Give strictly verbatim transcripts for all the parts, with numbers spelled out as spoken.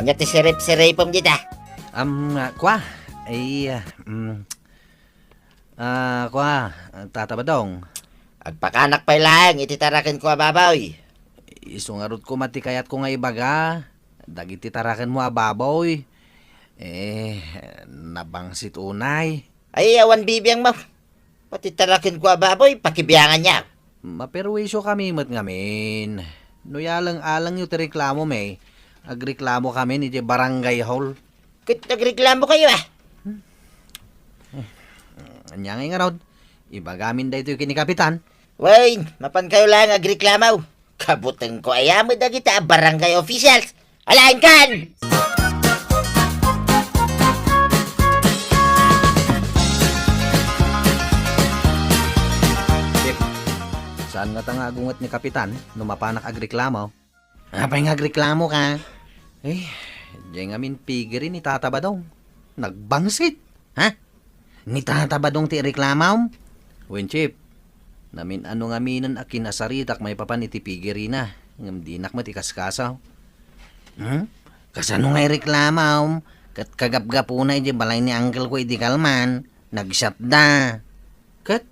Ania ti sirip-siripem dita? Am, ah, kua? Ay, ah, mm, ah, kua, Tata Badong. Agpakanak pay laeng iti tarakenko a baboy. Isu ngarud koma ti kayatko nga ibaga. Dagiti tarakenmo a baboy, eh, nabangsit unay. Ay, awan bibiangmo. Pati tarakenko a baboy, pakibianganyo. Maperwisyo kami met ngamin. No yaleng-alengyo ti reklamo, may agreklamo kami iti barangay hall. Ket agreklamokayo, ah. Ania ngay ngarud, ibagamin daytoy ken ni Kapitan. Wen, mapankayo laeng agreklamo. Kabutengko aya met dagita a barangay officials. Alaenkan! Saan ngata nga agunget ni Kapitan no mapanak agreklamo? Apay nga agreklamoka? Eh, diay ngamin pigiri ni Tata Badong. Nagbangsit. Ha? Ni Tata Badong ti ireklamam? Wen, Chief, namin-ano ngaminen a kinasaritak maipapan iti pigirina, ngem dinak met ikaskasaw. Hmm? Kasano nga ireklamam? Ket kagapgapuna idiay balay ni uncle ko idi kalman, nagsiatda. Ket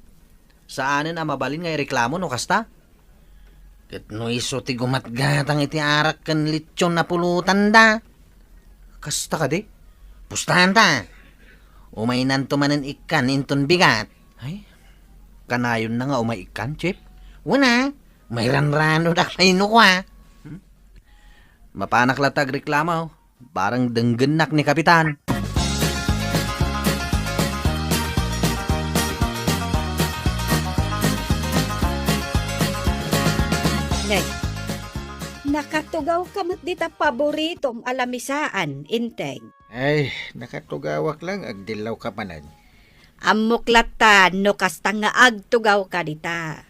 saanen a mabalin nga ireklamo no kasta? Ket no isu ti gumatgatang iti arak ken litson a pulotanda. Kasta kadi? Pustanta. Umaynanto manen ikkan inton bigat. Ay, kanayonna nga umay ikkan, Chief? Wen a, mairanranodak pay no kua. Hmm? Mapanak latta agreklamo. Barang denggennak ni Kapitan. Nay, nakatugawka met dita paboritom a lamisaan, Inteng. Ay, nakatugawak lang, agdillawka manen. Ammok latta no kasta nga agtugawka dita.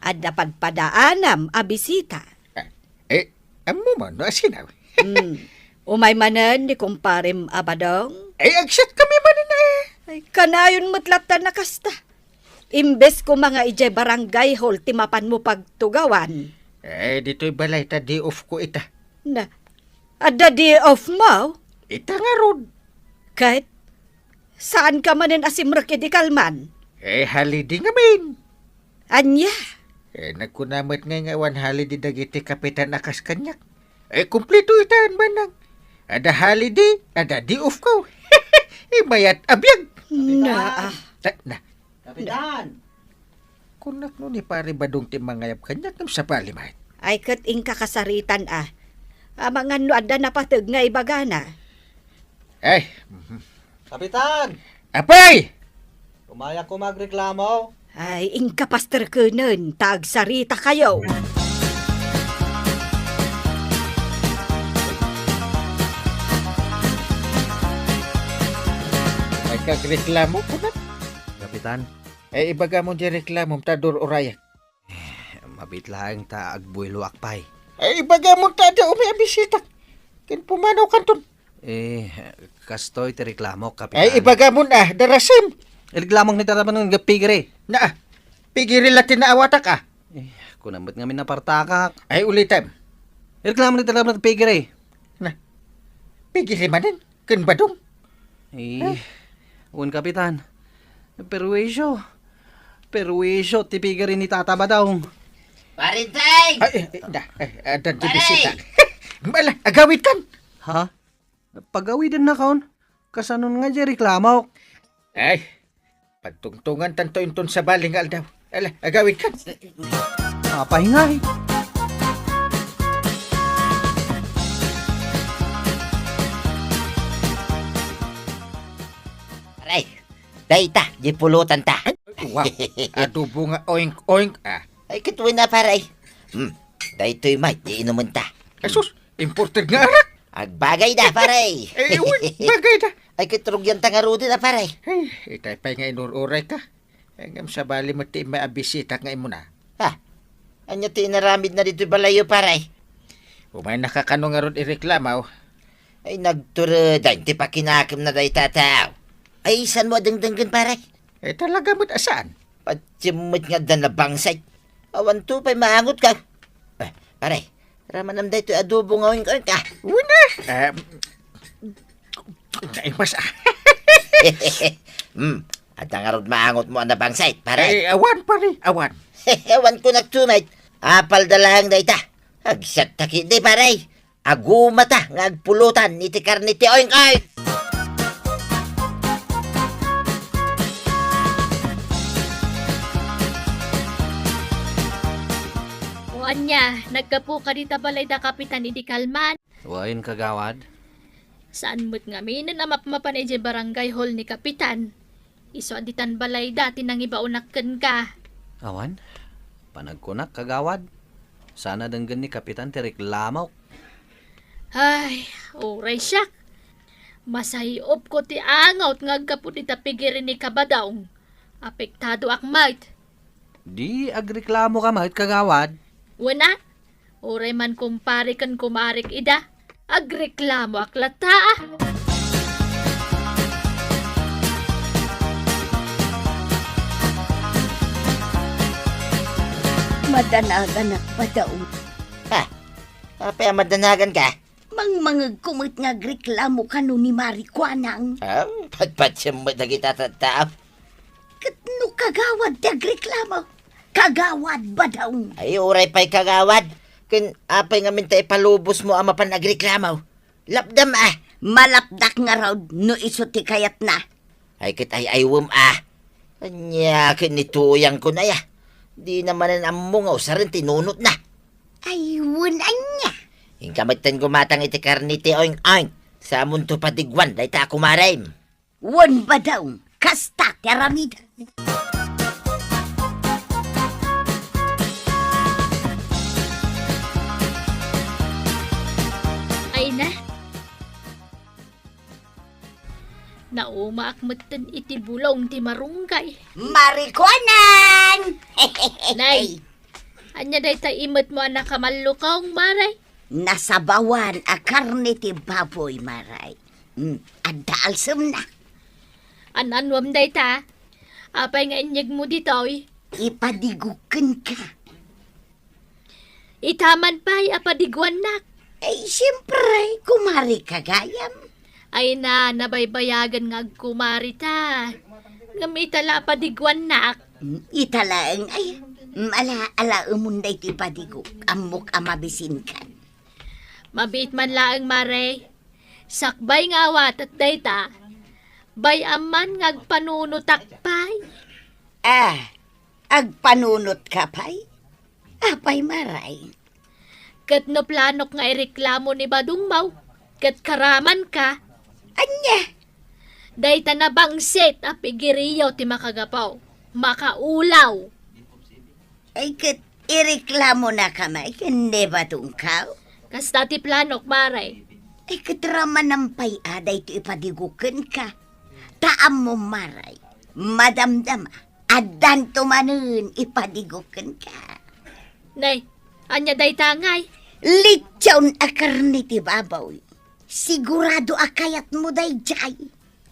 Adda padpadaanam a bisita. Ah, eh, ammom no asino? Hmm. Umay manen ni kumparem a Badong? Eh, agsiatkami manen, eh. Ay, kanayon met latta a kasta. Imbes koma nga idiay barangay hall ti mapanmo pagtugawan. Eh, ditoy balay ta day off ko ita. Na, adda day off mo? Ita ngarud. Ket, saanka manen a simrek idi kalman? Eh, holiday ngamin. Ania? Eh, nagkuna met ngay nga awan holiday dagiti kapitan a kas kaniak. Eh, kumpleto itan, manang. Adda holiday, adda day off ko. Imayat a biag. Na. Ta-, na. Kapitan! Kunak no ni Pare Badong ti mangayab kaniak ngem sabali met. Ay, ket inka kasaritan a. Amangan no adda napateg nga ibagana. Ay. Mhm. Kapitan! Apay! Umayak ko magreklamo. Ay, inka pasterkenen, ta agsarita kayo. Ay, kagreklamo ko na. Kapitan. Ay, ibaga mo di reklamom ta dur-urayak. Eh, mabit laeng ta agbueloak pay. Ay, ibaga mo ta adda umi a bisitak. Ken pumanaw kanton. Eh, kastoy ti reklamo, Kapitan. Ay, ibaga mo na, darasim. Reklamo ni Tata Badong nga pigiri. Na, pigiri la ti naawatak, ah. Eh, kunam met ngamin napartakak. Ay, ulitem. Reklamo ni Tata Badong nga pigiri. Na, pigiri manen, ken Badong. Eh, wen, Kapitan. Perwisyo. Perwisyo ti pigiri ni Tata Badong. Parinteng! Ay, eh, eh, da, eh, adda ti bisita. Bala, agawid kan. Ha? Pagawiden na kaon? Kasanon nga di reklamo? Ay, pagtungtungan tanto inton sabali nga aldaw. Ala, agawid kan. Apay ngay? Aray, dayta, di pulutan ta. Wow, adobo nga oink-oink, ah. Ay, kituwi na, pare. Hmm, daytoy may, di inuman ta. Jesus, imported nga arak. Agbagay da, pare. Eh, wen, bagay da. Ay, kitrugyan ta nga rudi na, pare. Ay, itay pay nga inur-uray ka. Eh, ngem sabali met ti immaabisitak nga imuna. Ha? Anya ti inaramid na ditoy balayo, pare? Umay nakakano ngarud ireklamo? Ay, nagturedan ti pakinakem na dayta tao. Ay, saan mo adengdenggen, pare? Eh, talaga met a saan? Patiem met nga adda nabangsit. Awan to pay maangot ka. Eh, pare, Ramanam daytoy adobo nga oink-oink, ah. Una. Eh, naimas, ah. Hmm, adda ngarud maangotmo a nabangsit, pare? Eh, awan, pare, awan. Awan ko nagtunay. Apalda laeng dayta. Agsatta ketdi, pare. Agumata nga agpulutan iti karne ti oink-oink. O ania, naggapu kadi ta balay da Kapitan idi kalman? Wen, kagawad. Saan met ngaminen a mapmapan idiay barangay hall ni Kapitan. Isu a ditan balayda ti nangibaonak kenka. Awan, panagkunak, kagawad. Saan a denggen ni Kapitan ti reklamok. Ay, uray siak. Masayupko ti angot nga aggapu dita pigiri ni Kabadong. Apektadoak met. Di agreklamoka met, kagawad? Wen a, uray man kumpare ken kumarik ida, agreklamoak latta, ah. Madanaganak, Badong. Ha? Apay a madanaganka? Mangmangegko met nga agreklamo kano ni Mari Kuanang. Ah, patpatsem met dagita tattao. Ket no kagawad ti agreklamo, kagawad, Badong. Ay, uray pay kagawad. Ken apay ngamin ta ipalubosmo a mapan agreklamo? Lapdam, ah. Malapdak ngarud no isu ti kayatna. Ay, ket ay-aywem, ah. Ania ket ni Tuyang kunaya? Dina manen ammo nga usaren ti nunotna. Ay, wen ania? Inka metten gumatang iti karne ti oink-oink. Sa amonto padiguan dayta a kumarem. Wen, Badong, kasta ti aramidek. Ay na. Naumaak metten iti bulong ti marunggay. Mari Kuanang! Nay, ania dayta imetmo a nakamallukong, Mare? Nasabawan a karne ti baboy, Mare. Mm, adda alsemna. An-anuem dayta? Apay nga inyegmo ditoy? Ipadigok kenka. Ita man pay a padiguannak. Ay, siempre, kumari ka gayam. Ay na, nabaybayagan nga agkumari ta. Ngem ita la a padiguannak. Mm, ita laeng, ay, mm, ala, ala, umon daytoy padigok, ammok a mabisinkan. Mabiit man laeng, Mare. Sakbay nga awatek dayta, bay-am man nga agpanunotak pay. Ah, agpanunotka pay? Apay, Mare? Ket no planok nga ireklamo ni Badongmo, ket karamanka, ania? Dayta nabangsit a pigiriyo ti makagapu, makaulaw. Ay, ket ireklamonaka met ken ni Badongko? Kasta ti planok, Mare. Ay, ket ramanam pay a daytoy ipadigok kenka. Ta ammom, Mare, madamdama. Addanto manen ipadigok kenka. Nay, ania dayta ngay? Litson a karne ti baboy. Sigurado a kayatmo daydiay.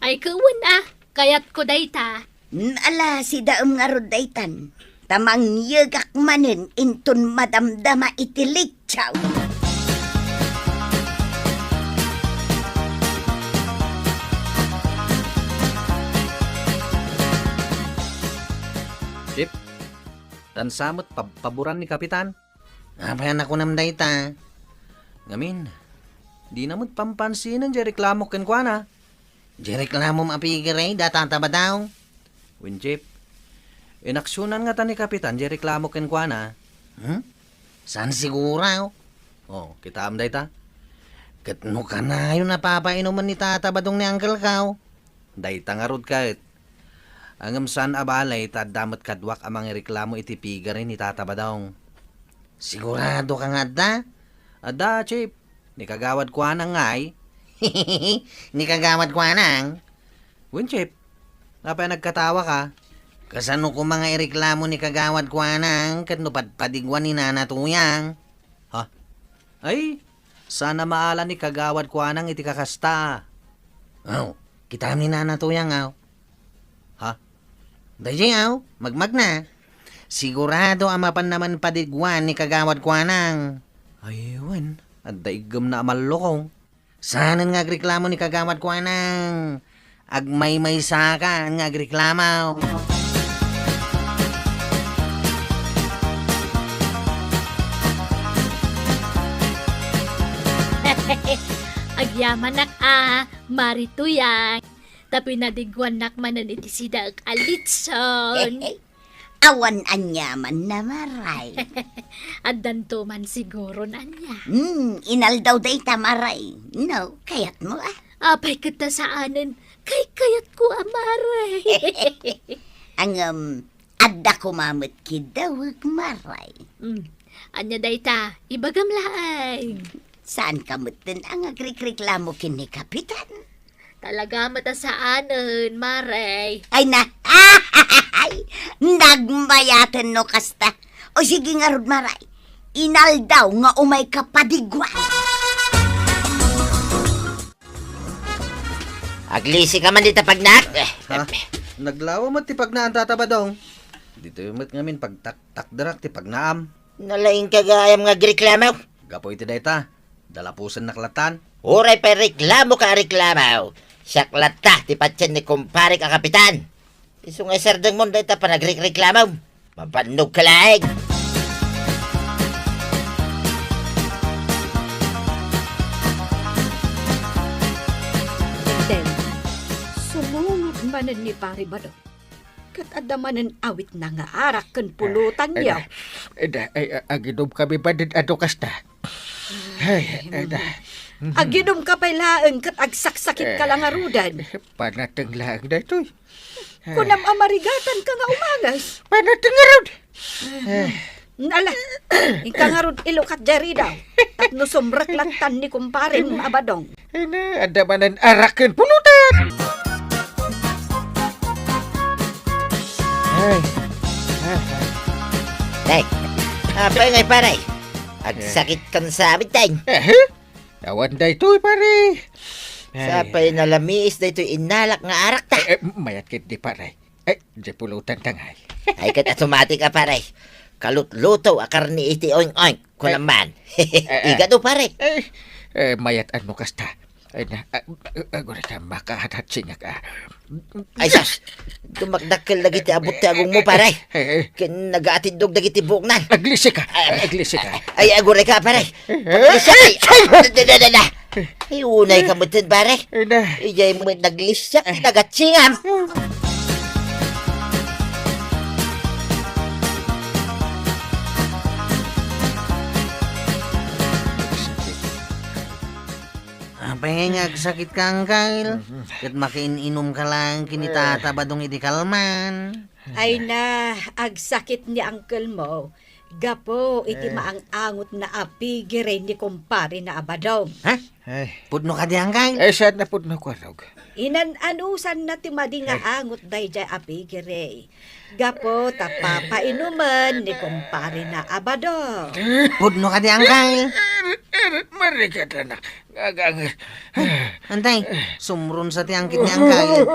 Ay, ket wen a, kayatko dayta. Mm, ala, sidaem ngarud daytan. Ta mangyegak manen inton madamdama iti litson. Chief, dansa met pab-, paboran ni Kapitan. Apay a nakunam dayta? Ngamin, dina met pampansinen diay reklamok kenkuana. Diay reklamom a pigiri, da Tata Badong? Wen, Chief, inaksionan ngata ni Kapitan diay reklamo kenkuana. Hmm? Saan siguro? Oh, kitaem dayta. Ket no kanayon a papainumen ni Tata Badong ni Uncle Kao, dayta ngarud ket. Ngem saan a bale ta adda met kaduak a mangireklamo iti pigiri ni Tata Badong. Siguradoka nga adda? Adda, Chief. Ni Kagawad Kuanang ngay. Ni Kagawad Kuanang? Wen, Chief. Apay a nagkatawaka? Kasano koma nga ireklamo ni Kagawad Kuanang ket no padpadiguan ni Nana Tuyang? Ha? Ay, saan a maala ni Kagawad Kuanang iti kakasta. Aw, kitaem ni Nana Tuyang, aw. Ha? Daydiay, aw, magmagna. Sigurado a mapanna man padiguan ni Kagawad Kuanang. Ay, wen, adda iggemna a mallukong. Saanen nga agreklamo ni Kagawad Kuanang? Agmaymaysakan nga agreklamo. Agyamanak a, Mari Tuyang. Ta pinadiguannak manen iti sidaek a litson. Awan aniamanna, Maray. Addanto man siguron ania. Hmm, inaldaw dayta, Maray. No, kayatmo, a? Apay ket ta saanen, kaykayatko a, Maray. Ngem, adda koma met kiddawek, Maray. Hmm, ania dayta? Ibagam laeng. Saanka metten a nga agrikreklamo ken ni Kapitan? Talaga met a saanen, Maray. Ay na, ay, nagmayaten no kasta. O sige ngarud, Maray, inaldaw nga umayka padiguan. Aglisika man dita pagnak. Eh, Ha? eh, Naglawa met ti pagnaan, Tata Badong. Ditoy met ngamin pagtaktakderak ti pagnaam. Nalaingka gayam nga agreklamo. Gapu iti dayta, dalapusennak latan. Uray pay reklamoka a reklamo, siak latta ti patien ni kumparek a kapitan. Isu nga isardengmon dayta panagrekreklamom. Mabannogka laeng. Intel, sumungod manen ni Pari Badong. Ket adda manen awitna nga arak ken pulutanyo. Ay, ay, ay, ay, aginom kami manen a no kasta. Ay, ay, da. Aginom ka pay laeng ket agsaksakit ka la ngaruden. Eh, panateng laeng daytoy. Kunam a marigatan ka nga umanges. Panateng ngarud. Eh. Ala, inka ngarud ilukat diay ridaw. Tapno sumrek lattan ni kumparem a Badong. Ay na, adda manen arak ken pulutan. Ay. Ay. Tay, apay ngay, pare? Agsakit kan sa amin, tay. Eh, awan daytoy, pare. Ay. Sapay nalamiis daytoy innalak nga arak ta. Eh, eh, mayat ketdi, pare. Ay, di pulutan ta ngay. Ay, ket a sumati ka, pare. Kalutluto a karne iti oing-oing, kunam man. Eh, eh, eh. Igado, pare. Eh, eh, mayat a no kasta. Ay na, ah, ah, agurayka, makahatsingak, ah. Ay, sus! Dumakdakkel dagiti abut ti agongmo, pare. Eh, eh. Ken nagaatiddog dagiti buoknan. Aglisika, Ay, aglisika. Ay, agurayka, pare. Eh, eh, Aglisika, ay, eh, ay, da, da, da, da. Ay, unay ka metten, pare. Ay na. Idiay met naglisyak ti nagatsingam. Apay nga agsakit ka, Angkel? Mhm. Ket makiin-inom ka lang ken ni Eh. Tata Badong idi kalman. Ay na, agsakit ni Angkel mo. Gapu iti Eh. maang-angotna a pigiri ni kumparena a Badong. Ha? Ay. Pudno kadi, Angkel? Eh, saan a pudno, Kuarog? Inan-anusanna ti madi nga Eh. angot daydiay a pigiri. Gapu ta papainumen ni kumparena a Badong. Pudno kadi, Angkel? Marikatanak. Agangir. Antay, sumron sa ti angkit ni Angkel.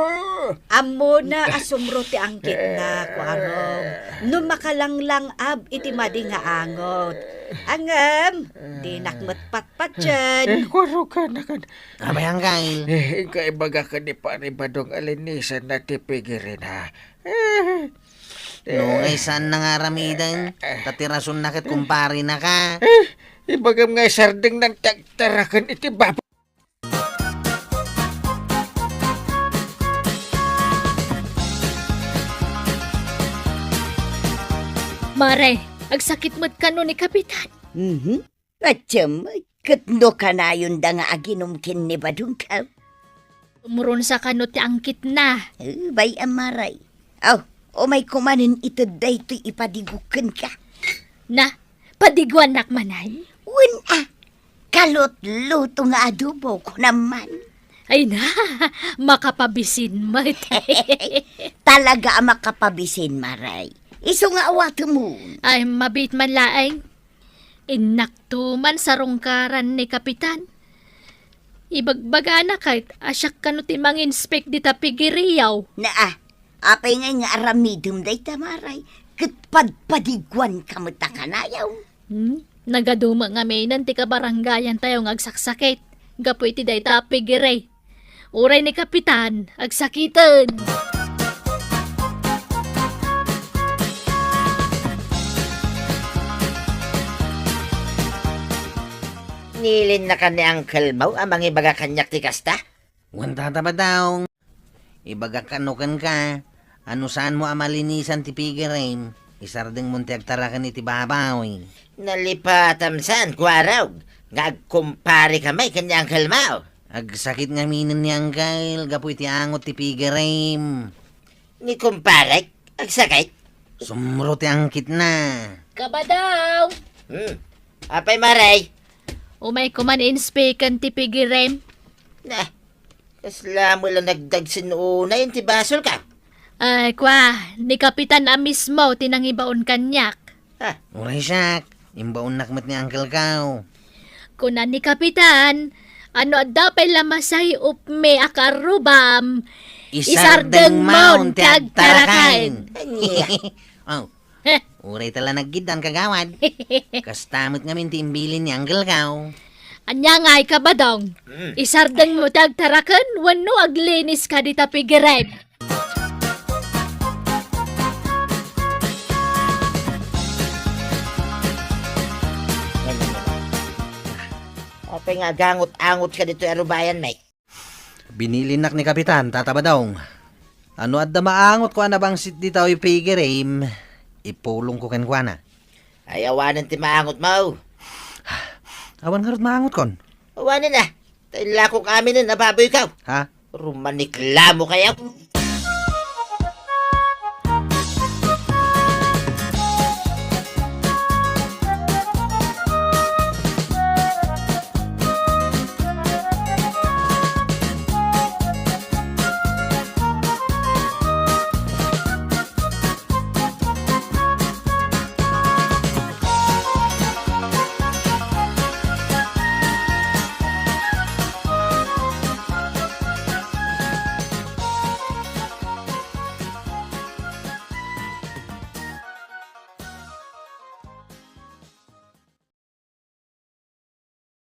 Ammona a sumro ti angkitna, Kuarog. No makalanglang-ab iti madi nga angot. Ngem, dinak met patpatien. Eh, Kuarog, kanakan. Apay, Angkel? Eh, inka ibaga ken ni Pare Badong a linisanna ti pigirina. Eh. No, ngay saan na nga aramiden, ta ti rasonna ket kumparena ka. Eh, ibagam nga isardeng nang tagtaraken iti babo. Mare, agsakit met kano ni Kapitan? Mhm. Patiem, ket no kanayonda nga aginom ken ni Badong ka? Sumron sa kano ti angkitna. Eh, bay-am, Mare. Aw, umay kumanen ited daytoy ipadigok kenka. Na, padiguannak manen? Wen a, kalutluto nga adobo, kunam man. Ay na, makapabisin met. Talaga a makapabisin, Mare. Isu nga awatemon. Ay, mabiit man laeng. Innakto man sarungkaran ni Kapitan. Ibagbagana ket a siak kano ti manginspek dita pigiriyaw. Naa, apay ngay nga aramidem dayta, Mare? Ket padpadiguanka met a kanayaw. Hmm? Nagadu met ngamin ti kabarangayantayo nga agsaksakit gapu iti dayta a piggeray. Uray ni Kapitan, agsakiten. Nilinnaka ni Uncle Mau a mangibaga kaniak ti kasta? Wen, Tata Badong. Ibagak kano kenka, no saanmo a malinisan ti piggerim, isardengmon ti agtaraken iti babaw. Nalipatam saan, Kuarog, nga agkumpareka met ken ni Uncle Mau. Agsakit ngaminen ni Uncle gapu iti angot ti piggerim. Ni kumparek, agsakit? Sumro ti angkitna. Kabadong! Hmm. Apay, Maray? Umayko man inspekan ti piggerim. Nah, kasla met la nagdagsen unay ti basolka. Ay, kua, ni Kapitan a mismo ti nangibaon kaniak. Ah. Uray siak, imbaonnak met ni Uncle Kao. Kuna ni Kapitan, no adda pay la masay-opmi a karrubam, isardengmon ti agtaraken. Ania? Oh, Heh. Uray ta la naggiddan, kagawad. Kasta met ngamin ti imbilin ni Uncle Kao. Ania ngay, Kabadong? Mm. Isardengmo ti agtaraken wenno agliniska dita piggerim? Apay nga agangot-angotka ditoy arubayan, Mike? Binilinnak ni Kapitan, Tata Badong. No adda maangotko a nabangsit ditoy piggerim, ipulongko kenkuana. Ay, awanen ti maangotmo. Awan ngarud maangotkon. Awanen a. Ta illakok aminen a baboyko. Ha? Rumaniklamokayo.